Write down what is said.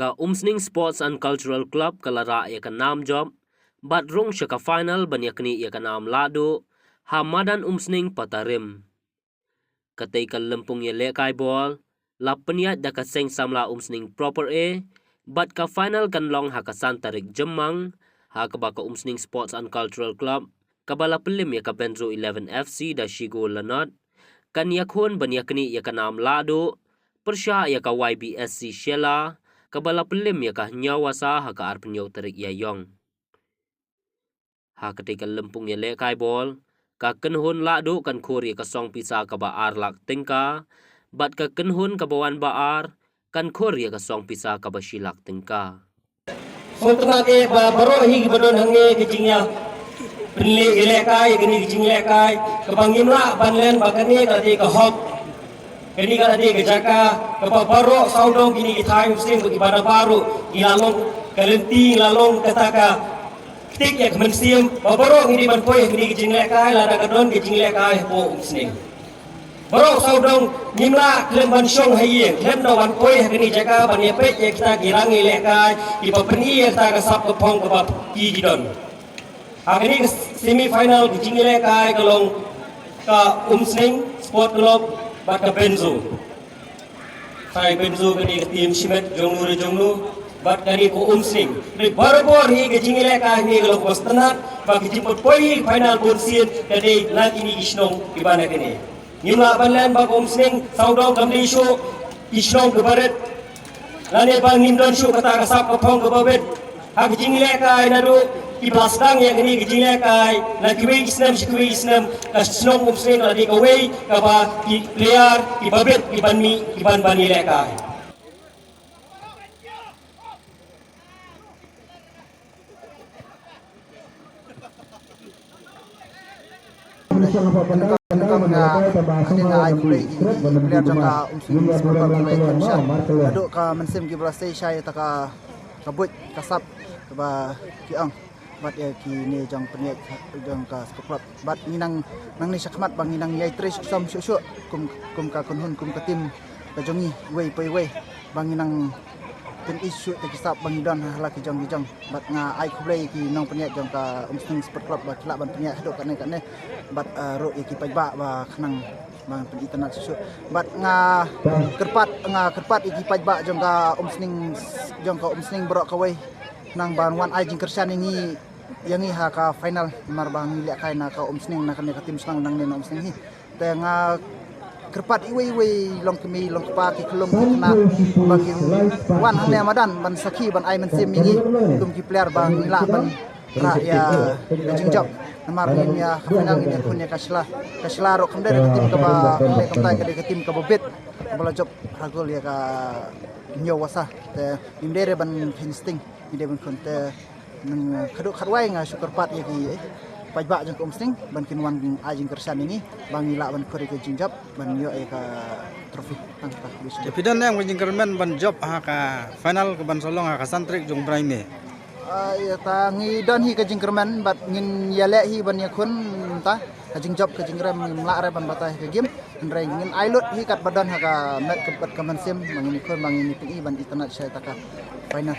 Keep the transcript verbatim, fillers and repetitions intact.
Ka Umsning Sports and Cultural Club ka la rah ïa ka nam jop bad rung sha ka final ban ïa knieh ïa ka nam lahduh ha madan Umsning Patarim. Katei ka lympung ïalehkai bol la pynïaid da ka seng samla Umsning Proper A bad ka final kan long ha ka san tarik Jymmang, ha kaba ka Umsning Sports and Cultural Club kaba la pynlem ïa ka Benzo eleven F C da shi gol la nod kan ïakhun ban ïa knieh ïa ka nam lahduh pyrshah ïa ka Y B S C Shella kaba la pynlem ïa ka hynñiew wasa ha ka arphew tarik Ïaiong. Ha katei ka lympung ïalehkai bol, ka kynhun lahduh kan khur ïa ka song pisa kaba ar lak tyngka bad ka kynhun kaba wan ba ar kan khur ïa ka song pisa kaba shi lak tyngka. Sngewtynnat eh ba baroh hi kiba don hangne ka jingïa pynleh ïalehkai, kane ka jinglehkai kaba ngim lah ban len ba kane ka dei ka hok, kane ka dei ka jaka kaba baroh sawdong kine ki thaiñ Umsning bad kiba na baroh ki la long ka lynti, la long kata ka ktik ïa ka mynsiem ba baroh ngi dei ban poi ha kine ki jinglehkai lada ka don ki jinglehkai hapoh Umsning. Baroh sawdong ngim lah khlem ban shong ha ïing, khlem da ban poi ha kine ki jaka ban ïa peit ïa kita ki rang ïalehkai kiba pyni ïa kita ka sap ka phong kaba ki ki don. Ha kane ka semi final ka jingïalehkai ka long ka Umsning Sport Club bad ka Benzo. Ka Benzo ka dei ka team shimet jong u re jong u bad ka dei ka Umsning. Dei barabor hi ka jingïalehkai ne ka long ka sngewtynnat ba ka jingpoi hi final bun sien ka dei na kine ki shnong kiba na kane. Ngim lah ban len ba ka Umsning sawdong kam dei shuh ki shnong kiba rit. Lane ba ngim don shuh kata ka sap ka phong kaba bit. Ha ka jinglehkai naduh ki ba la sdang ïa kane ka jinglehkai na kiwei ki snem sha kiwei ki snem, ka shnong Umsning ka la dei kawei kaba ki player kiba bit kiban mih kiban ban ïalehkai. Kynta nga hadien nga ai khublei ïa ki player jong ka Umsning Sport Club kiba ïaid sha haduh ka mynsiem kiba la sei sha ïa kata ka buit ka sap kaba ki ong bad ïa kine jong pynïaid jong ka Sport Club bad ngi nang nangne shakhmat ba ngi nang ïai trei suk sam shuh shuh kum kum ka kynhun kum ka team ka jong ngi iwei pa iwei ba ngi nang pyni shuh ïa ki sap ba ngi don ha la ki jong ki jong. Bad nga ai khublei ïa ki nongpynïaid jong ka Umsning Sport Club ba ki lah ban pynïaid haduh katne katne. Bad, eh, ruh ïa ki paidbah ba khnang ban pynitynnad shuh shuh. Bad nga kyrpad, nga kyrpad ïa ki paidbah jong ka Umsning, jong ka Umsning baroh kawei khnang ban wan ai jingkyrshan ïa ngi, ïa ngi ha ka final namar ba ngi lehkai na ka Umsning na kane ka team shnong nangne na Umsning hi. Te nga kyrpad iwei iwei long kmie long kpa ki khyllung ki khynnah ba ki wan hangne madan ban sakhi ban ai mynsiem ïa ngi kum ki player ba ngi lah ban rah ïa ka jingjop. Namar ngin ïa ka final ngin ïakhun ïa ka Shella. Ka Shella ruh kam dei ka team kaba kam dei ka team kaba bit kaba la jop ha gol ïa ka hynñiew wasa. Te ngim dei re ban kheiñ sting, ngim dei ban khun te Nang, eh, khadduh khatwai nga shu kyrpad ïa ki, eh, paidbah jong ka Umsning ban kin wan ai jingkyrshan ïa ngi ba ngi lah ban khur ïa ka jingjop ban ïoh ïa ka trophy. Tang kata. Te phi don ne em ka jingkyrmen ban jop ha ka final kaban sa long ha ka san tarik jong u bnai May? Ah, ïa ta ngi don hi ka jingkyrmen bad ngin ïaleh hi ban ïakhun ta ka jingjop ka jingrem, ngim lah re ban batai ha ka game. Hynrei ngin ai lut hi katba don ha ka met ka, bad ka mynsiem ba ngin ïakhun ba ngin ïa pyni ban itynnad sha ïa ta ka final.